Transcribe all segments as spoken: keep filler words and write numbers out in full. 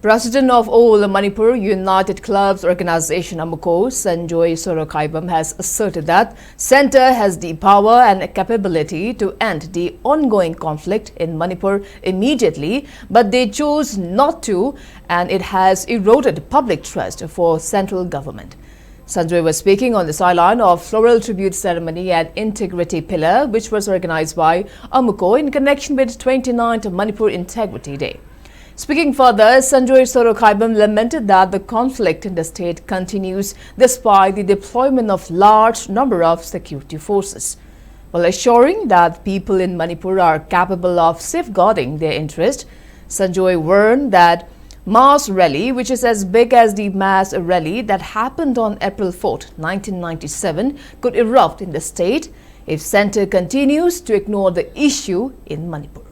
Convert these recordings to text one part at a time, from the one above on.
President of All Manipur United Clubs Organization, AMUCO, Sanjoy Sorokhaibam, has asserted that Centre has the power and capability to end the ongoing conflict in Manipur immediately, but they chose not to, and it has eroded public trust for central government. Sanjoy was speaking on the sideline of floral tribute ceremony at Integrity Pillar, which was organized by AMUCO in connection with twenty-ninth Manipur Integrity Day. Speaking further, Sanjoy Sorokhaibam lamented that the conflict in the state continues despite the deployment of large number of security forces. While assuring that people in Manipur are capable of safeguarding their interest, Sanjoy warned that mass rally, which is as big as the mass rally that happened on April fourth, nineteen ninety-seven, could erupt in the state if centre continues to ignore the issue in Manipur.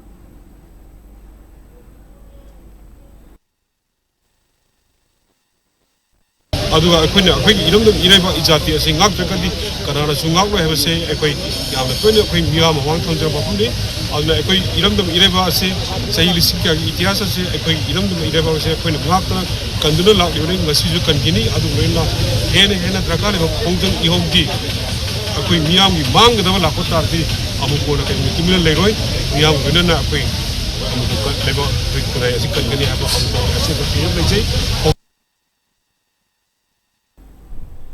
ꯑꯗꯨꯒ ꯑꯩꯈꯣꯏꯅ ꯑꯩꯈꯣꯏꯒꯤ ꯏꯔꯝꯗꯝ ꯏꯔꯩꯕꯥꯛ ꯏꯖꯥꯇꯤ ꯑꯁꯤ ꯉꯥꯛꯇ꯭ꯔꯒꯗꯤ ꯀꯅꯥꯅꯁꯨ ꯉꯥꯛꯂꯣꯏ ꯍꯥꯏꯕꯁꯦ ꯑꯩꯈꯣꯏ ꯌꯥꯝꯅ ꯇꯣꯏꯅ ꯑꯩꯈꯣꯏ ꯃꯤꯌꯥꯝ ꯃꯃꯥꯡ ꯊꯝꯖꯕ ꯋꯥꯐꯝꯅꯤ꯫ ꯑꯗꯨꯅ ꯑꯩꯈꯣꯏ ꯏꯔꯝꯗꯝ ꯏꯔꯩꯕꯥꯛ ꯑꯁꯤ ꯆꯍꯤ ꯂꯤꯁꯤꯡ ꯀꯌꯥꯒꯤ ꯏꯇꯤꯍꯥꯁ ꯑꯁꯤ ꯑꯩꯈꯣꯏ ꯏꯔꯝꯗꯝ ꯏꯔꯩꯕꯥꯛ ꯑꯁꯤ ꯑꯩꯈꯣꯏꯅ ꯉꯥꯛꯇꯅ ꯀꯟꯗꯨꯅ ꯂꯥꯛꯂꯤꯕꯅꯤ, ꯉꯁꯤꯁꯨ ꯀꯟꯈꯤꯅꯤ꯫ ꯑꯗꯨꯒ ꯂꯣꯏꯅꯅ ꯍꯦꯟꯅ ꯍꯦꯟꯅ ꯗꯔꯀꯥꯔ ꯂꯩꯕ ꯈꯣꯡꯖꯪ ꯏꯍꯧꯒꯤ ꯑꯩꯈꯣꯏ ꯃꯤꯌꯥꯝꯒꯤ ꯃꯥꯡꯒꯗꯕ ꯂꯥꯛꯄ ꯇꯥꯔꯗꯤ ꯑꯃꯨꯛ ꯀꯣꯟꯅ ꯀꯩꯒꯨꯝꯕ ꯇꯨꯃꯤꯟꯅ ꯂꯩꯔꯣꯏ꯫ ꯃꯤꯌꯥꯝꯒ ꯂꯣꯏꯅꯅ ꯑꯩꯈꯣꯏ ꯑꯃꯨꯛ ꯂꯩꯕꯥꯛ ꯑꯩꯈꯣꯏ ꯈꯨꯟꯅꯥꯏ ꯑꯁꯤ ꯀꯟꯒꯅꯤ ꯍꯥꯏꯕ ꯑꯃꯨꯛ ꯑꯁꯦꯡꯕ ꯐꯤꯔꯦꯞ ꯂꯩꯖꯩ꯫